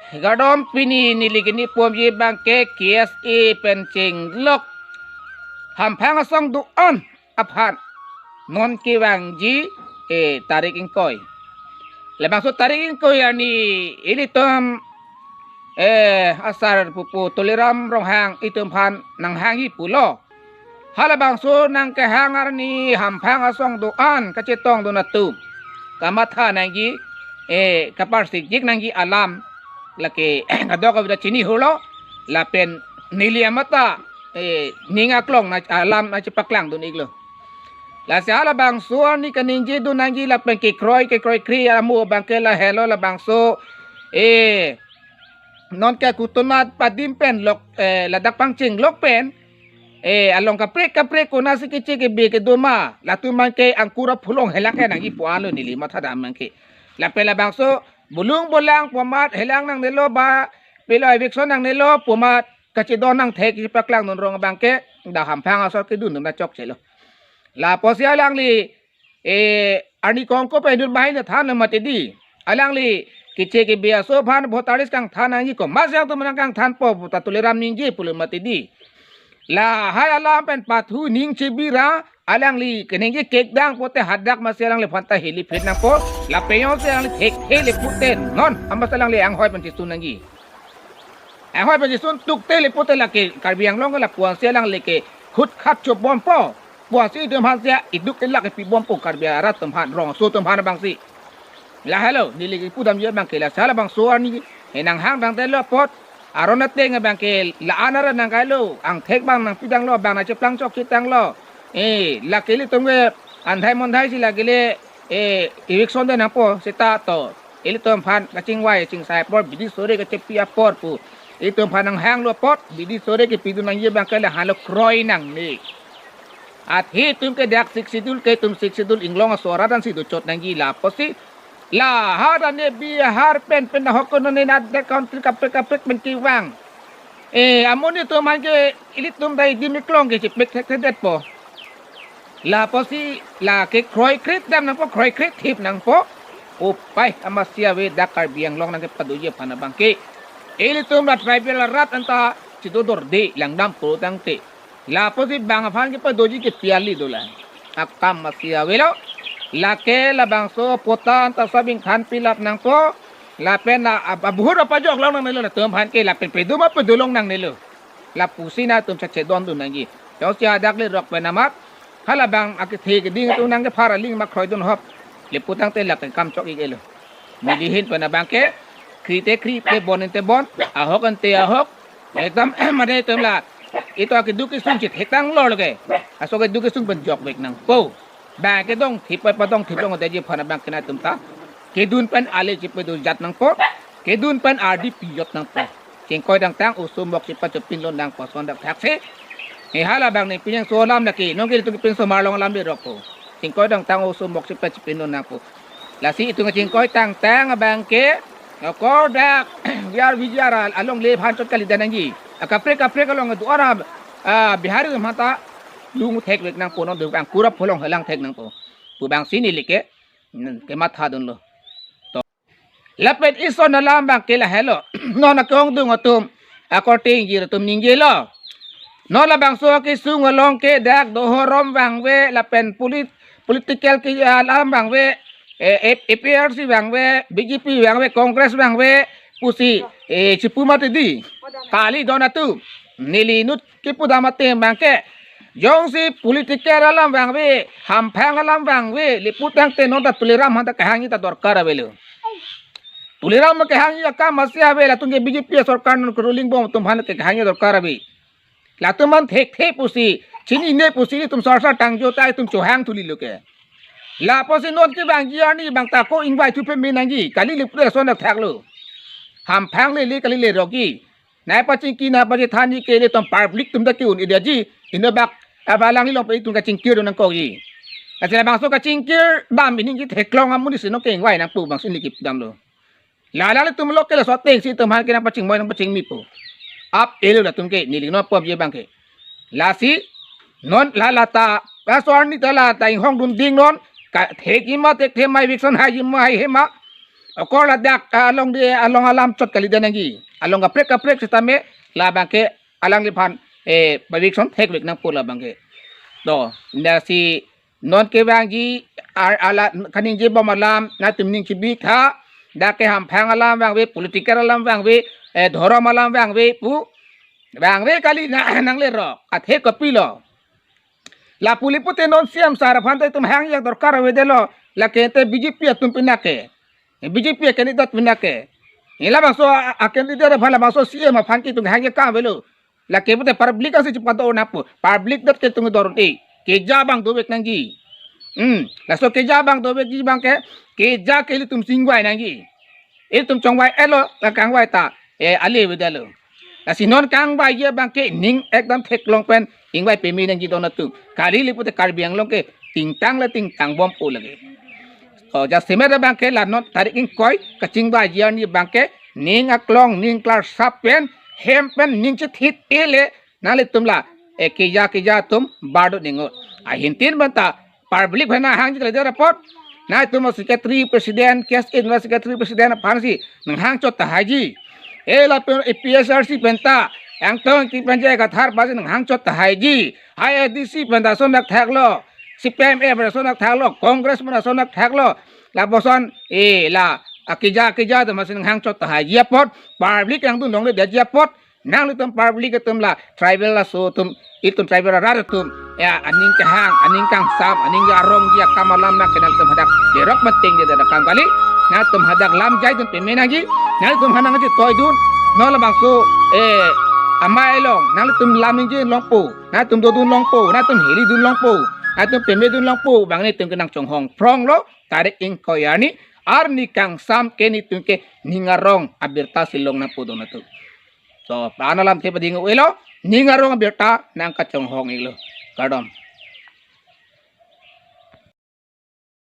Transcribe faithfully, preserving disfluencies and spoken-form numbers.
Kardom, pini neli kini pom ji abangke K S A pen chenglok Hamphang asong do-an aphan non kevangji, eh, tarik ingkoi. Labangso tarik ingkoi arni ilitum, eh, asar pupu Tuliram Ronghang itum aphan nanghangji pulo. Halabangso nangkehang arni Hamphang asong do-an kachetongdun atum kamatha nangji, eh, kaparsikjik nangji alam lake kadokave ta chini holo, lapen neli amat ta, eh, ning aklong na alam na chepaklangdun iklo. Lasi halabangso arni kaningjidun nangji lapen kekroi kekroi kri amo abangke lahelo labangso, eh, non ke kutunat padim pen lok, eh, ladak pangchenglok pen, eh, along kaprek kaprek konatsi keche kebe kedo ma, latum abangke angkur aphulong helang ke nangji pu-an lo neli mathadam abangke. Lapen labangso bulung bulang pu amat helang nangnelo ba pilo eviction nangnelo pu amat kachedon nangthek chepaklangdun rong abangke dak Hamphang asor kedun dun ta chokchelo. Lapusi alangli, eh, arni kongko pen dun bahai na than mati di. Alangli keche kebe aso aphan voter list kangthan nangji, komatsi atum nangkangthanpo pu ta Tuliram ningje pulo mati di. Lahai alam pen pathu ning chebira alangli keningje kekdang pote hadak masi alangliphan ta heli phet nangpo. Lapen jongsi alangli thekthe le pute non amat alangli anghoi pen chesun nangji. Anghoi pen chesun tukte le pute lake Karbi Anglong ke lapuansi alangli ke khut khat chobompo. Puansi itum aphan si iduk ilak ipibompo Karbi arat atum aphan, rongso atum aphan abangsi. Lahelo neli kipudamji abangke lasi halabangso arni, eh, nanghang tangtelo apot aron ateng abangke la-an aron nangkailo, angthek abang nangpidanglo, abang nangcheplang chok kitanglo. Eh, lake ilitum ke andhai mondhai si lake le, eh, eviction dun nangpo seta to ilitum aphan kachingvai chingsai apor bidi sore kachepi apor pu ilitum aphan nanghanglo apot bidi sore kepidun nangji abangke lahelo kroi nangne. Athe itum ke dak Sixth Schedule ke itum Sixth Schedule inglong aso arat ansi dochot nangji lapusi. Lahat ane Bihar pen pen ahok kono ne na de country kaprek kaprek pen kevang. Eh, amonit atum aphan ke ilitum dai dim iklong ke chepek thekthedetpo. Lapusi lake kroikre dam nangpo, kroikre thip nangpo. Upai amatsi ave dak Karbi Anglong nangkepadoji aphan abangke. Ilitum la tribal arat anta chedodorde langdam pulotangte. Lapusi bang aphan kepadoji ke piali dolang. Akam amatsi avelo. Lake labangso patta anta sabing than pilap nangpo. Lapen la ab-, abhur apajok long nangnelo latum aphan ke lapen peduma pedulong nangnelo. Lapusi nangtum chachedondun nangji. Jongsi hadak le rok pen amat halabang akethe keding atum nangkephar aling ma kroidun hop. Leputangte lake kam chok ikelo. Neli ahin pen abangke kri te kri te bon ante bon, ahok ante ahok. Ekdam mane itum la ito akeduk kesung chithek tanglo lake. Aso keduk kesung pen jokvek nangpo. Bang kedong thip pai padong thip long adeji aphan abangke nangtum ta kedun pen ale chepedun jat nangpo. Kedun pen ardi pijot nangpo. Chingkoi tangtang oso mok chepachopinlon nangpo ason dak thaksi. Eh, halabang ne pinyang so alam lake nonke itum kepinso marlong alam le rokpo. Chingkoi tangtang oso mok chepachopinlon nangpo. Lasi itum kachingkoi tangtang abangke, okor dak V R V G R al-, alongle aphan chot kalidan nangji. Akaprek kaprek along do-an, ah, Bihari atum aphan ta lung thekvek nangpo, non do angkur aphulong helang thek nangpo pu abangsi neli ke, hmm, kemathadunlo. To. Lapen ison alam abangke lahelo. Non akongdung atum akorte ingjir atum ningjelo. Non labangso kesung along ke dak dhorom vangve lapen polit-, political ke alam vangve, eh, A-, A P R C vangve, B J P vangve, Congress vangve pusi, eh, chipu mati di. Kali don atum. Neli inut kipudam ateng abangke jongsi political alam vangve, Hamphang alam vangve, leputangte non ta Tuliram aphan ta kehangji ta dorkar avelo. Tuliram kehangji akam amatsi ave, latum ke B J P asorkar non ke ruling bom atum aphan ke kehangji dorkar ave. Latum aphan thekthe pusi, chinine pusi itum sorsar tangjo ta itum chohang thulilo ke. Lapusi non kevangji arni abang ta ko ingvai thu peme nangji, kali le pura son thaklo. Hamphang lele kali le rokji. Nangpachingki nangpachithanji ke ilitum public atum ta ke-un-edeji. Inut bak abalang ilong pe itum kachingkir nangkokji. Lasi labangso kachingkir dam ining ketheklong amonit si nonke ingvai nangpo abangsi neli kipudamlo. La alanglitum lo ke laso atengsi itum aphan ke nangpachingvai nangpachingmipo. Ap-elo latum ke neli non pom ji abangke. Lasi non la lata, laso arni ta lata inghongdun ding non, kathekji ma thekthe ma, eviction haiji ma haihema. Okor ladak along de along alam chot kalidet nangji. Along kaprek kaprek sitame labangke alangliphan eh pavik son thekvek nangpo labangke. To, lasi non kevangji ar- ala kaningje bom alam nangtum ning chibitha, dak ke hamphang alam vangve, political alam vangve, eh dhorom alam vangve pu, vangve kali na nanglerok athe kopilo. Lapu lapu te non C M sir aphan te itum hangji adorkar avedetlo, lake te B J P atum pinake. B J P candidate pinake. Ila bangso a, a candidate aphan labangso C M aphan ke itum hangji akam avelo. Lake pute public asi chepado nangpo. Public dot ke itum dor e. Keja abang dovek nangji. Hmm, laso keja abang dovekji abangke, keja ke ilitum chingvai nangji. Ilitum chongvai-etlo, la kangvai ta eh ale avedetlo. Lasi non kangvaiji abangke ning ekdam theklong pen ingvai peme nangji don atum. Kali lapu te Karbi Anglong ke tingtang le tingtang bompo lake. O jasemet abangke la non tarik ingkoi kachingvaiji arni abangke ning aklong ning klarsap pen hem pen ning chethit ele nanglitum la eh keja keja atum bardot ningot. Ahintin banta public aphan nanghangji kalidet apot, nangtum secretary president, K S A secretary president aphansi nanghang chot tahaiji. Eh lapen A P H L C penta Angtong Engti pen J I Kathar aphansi nanghang chot tahaiji. I A D C penta sonak thaklo, C P I M F penta sonak thaklo, Congress penta sonak thaklo. Lapuson eh la akeja keja atum aphansi nanghang chot tahaiji apot, public nangdun longledetji apot, nanglitum public atum la tribal laso atum, itum tribal arat atum ya aning kehang aning kangsam aning arongji akam alam nangke nangtum hadak derok penting de akam kali. Nangtum hadak lam jai dun peme nangji. Nangtum hanang aji toidun. Non labangso eh amei along nangtum lam ningje longpo, nangtum dodun longpo, nangtum helidun longpo, nangtum pemedun longpo, bang netum ke nangchonghong pronglo tarik ingkoi arni, arni kangsam ke netum ke ning arong abirta si long nangpo don atum. So, pan alam the pading uelo, ning arong abirta nangkachonghong iklo. Kardom.